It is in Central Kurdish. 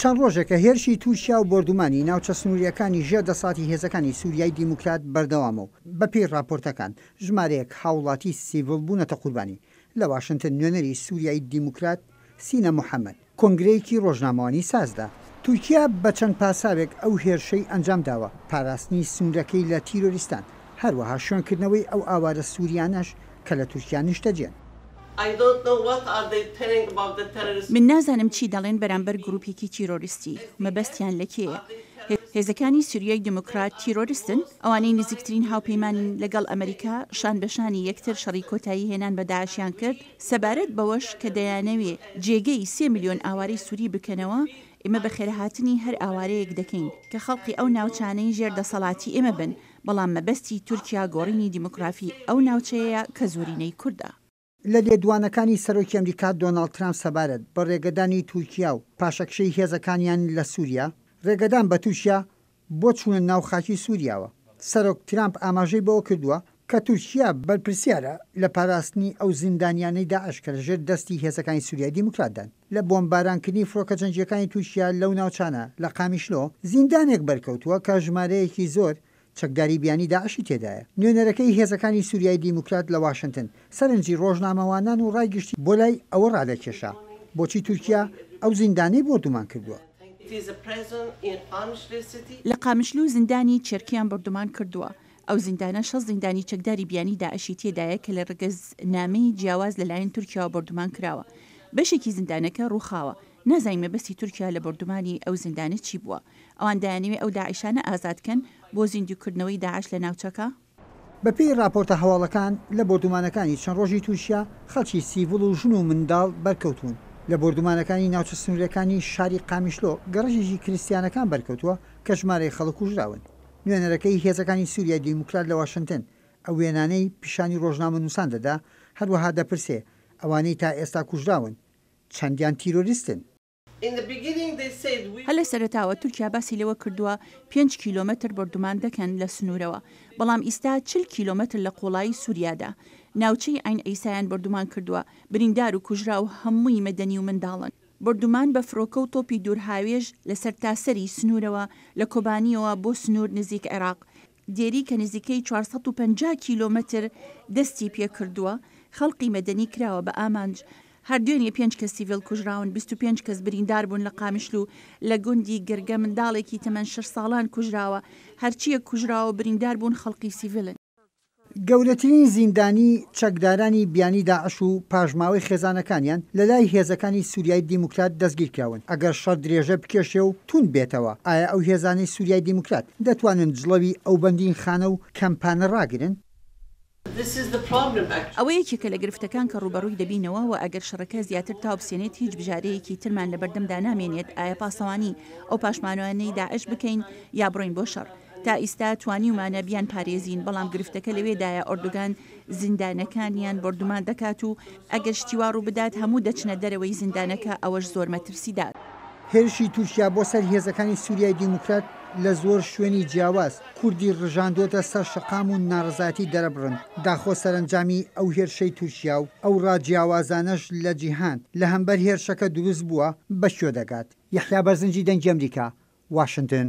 چەند ڕۆژێکە هێرشی تورکیا و بۆردومانی ناوچە سنوورییەکانی ژێر دەسەڵاتی هێزەکانی سوریای دیموکرات بەردەوامە و بەپێی ڕاپۆرتەکان ژمارەیەک هاوڵاتی سیڤڵ بوونەتە قوربانی. لە واشنتن نوێنەری سوریای دیموکرات سینە محەمەد کۆنگرەیەکی ڕۆژنامەوانی سازدا. تورکیا بە چەند پاساوێک ئەو هێرشەی ئەنجامداوە، پاراستنی سنوورەکەی لە تیرۆریستان، هەروەها شوێنکردنەوەی ئەو ئاوارە سوریانەش کە لە تورکیا نیشتەجێن. من نازانم چی دەڵێن بەرامبەر گروپێکی تیرۆریستی، مەبەستیان لە کێیە؟ هێزەکانی سوریای دیموکرات تیرۆریستن؟ ئەوانەی نزیکترین هاوپەیمانین لەگەڵ ئەمریکا، شان بە شانی یەکتر شەڕی کۆتایی هێنان بە داعشیان کرد، سەبارەت بەوەش کە دەیانەوێ جێگەی سێ ملیۆن ئاوارەی سوری بکەنەوە، ئێمە بەخێرهاتنی هەر ئاوارەیەک دەکەین کە خەڵقی ئەو ناوچانەی ژێر دەسەڵاتی ئێمە بن، بەڵام مەبەستی تورکیا گۆڕینی دیموگرافی ئەو ناوچەیەیە کە زۆرینەی کوردە. لە لێدوانەکانی سەرۆکی ئەمریکا دۆناڵد ترامپ سەبارەت بە ڕێگەدانی تورکیا و پاشەکشەی هێزەکانیان لە سوریا، ڕێگەدان بە تورکیا بۆ چوونە ناو خاکی سوریاوە، سەرۆک ترامپ ئاماژەی بەوە کردووە کە تورکیا بەرپرسیارە لە پاراستنی ئەو زیندانیانەی داعش کە لەژێر دەستی هێزەکانی سوریای دیموکراتدان. لە بۆمبارانکردنی فڕۆکە جەنگییەکانی تورکیا لەو ناوچانە لە قامیشلۆ، زیندانێک بەرکەوتووە کە ژمارەیەکی زۆر چەکداری بیانی داعشی تێدایە. نوێنەرەکەی هێزەکانی سوریای دیموکرات لە واشنتن سەرنجی ڕۆژنامەوانان و ڕای گشتی بۆ لای ئەوە ڕادەکێشا بۆچی تورکیا ئەو زیندانەی بۆردومان کردووە. لە قامشلو زیندانی چێرکیان بۆردومان کردووە. ئەو زیندانە 60 زیندانی چەکداری بیانی داعشی تێدایە کە لە رەگەزنامەی جیاواز لەلایەن تورکیاوە بۆردومان کراوە. بەشێکی زیندانەکە رووخاوە. نازانین مەبەستی تورکیا لە بۆردومانی ئەو زیندانە چی بووە. ئەوان دەیانەوێ ئەو داعشانە ئازاد کەن بۆ زیندووکردنەوەی داعش لە ناوچەکە؟ بەپێی ڕاپۆرتە هەواڵەکان، لە بۆردومانەکانی چەند ڕۆژی تورکیا خەڵکی سیڤڵ و ژن و منداڵ بەرکەوتوون. لە بۆردومانەکانی ناوچە سنوورییەکانی شاری قامیشلۆ گەڕەکێکی کریستیانەکان بەرکەوتووە کە ژمارەیەک خەڵک کوژراون. نوێنەرەکەی هێزەکانی سوریای دیموکرات لە واشنتن ئەو وێنانەی پیشانی ڕۆژنامەنووسان دەدا، هەروەها دەپرسێ ئەوانەی تا ئێستا کوژراون چەندیان تیرۆریستن؟ هەر لە سەرەتاوە تورکیا باسی لەوە کردووە پێنج کیلۆمەتر بۆردومان دەکەن لە سنوورەوە، بەڵام ئیستا 40 کیلۆمەتر لە قوڵایی سوریادا ناوچەی عەین عیسایان بۆردومان کردووە، بریندار و کوژراو هەمووی مەدەنی و منداڵن. بۆردومان بە فرۆکە و تۆپی دوورهاوێژ لە سەرتاسەری سنوورەوە لە کۆبانییەوە بۆ سنوور نزیک عێراق دێری کە نزیکەی 450 کیلۆمەتر دەستی پێکردووە، خەڵقی مەدەنی کراوە بە ئامانج. هەر دوێنێ پێنج کەس سیڤیل کوژراون، 25 کەس بریندار بوون لە قامیشلو لە گوندی گرگە منداڵێکی تەمەن شەش ساڵان کوژراوە، هەرچییەک کوژراوە و بریندار بوون خەڵقی سیڤیلن. گەورەترین زیندانی چەکدارانی بیانی داعش و پاشماوەی خێزانەکانیان لەلای هێزەکانی سوریای دیموکرات دەستگیرکراون، ئەگەر شەڕ درێژە بکێشێ و توند بێتەوە ئایا ئەو هێزانەی سوریای دیموکرات دەتوانن جڵەوی ئەو بەندینخانە و کەمپانە ڕاگرن؟ ئەوە یەکێکە لە گرفتەکان کە ڕووبەڕووی دەبینەوە و ئەگەر شەڕەکە زیاتر تاوبسێنێت هیچ بژارەیەکی ترمان لەبەردەمدا نامێنێت ئایا پاسەوانی ئەو پاشماوانەی داعش بکەین یا بڕۆین بۆ شەڕ؟ تا ئیستا توانیومانە بیانپارێزین، بەڵام گرفتەکە لەوێدایە ئۆردوگان زیندانەکانیان بۆردومان دەکات و ئەگەر شتی وا ڕووبدات هەموو دەچنە دەرەوەی زیندانەکە ئەوەش زۆر مەترسیدار. هێرشی تورکیا بۆ سەر هێزەکانی سوریای دیموکرات لە زۆر شوێنی جیاواز کوردی ڕژاندۆتە سەر شەقام و ناڕەزایەتی دەرەبڕن، داخۆ سەرەنجامی ئەو هێرشەی تورکیا و ئەو ڕا جیاوازانەش لە جیهان لە هەمبەر هێرشەکە دروست بووە بە کوێ دەگات؟ یەحیا بەرزنجی دەنگی ئەمریکا، واشنتن.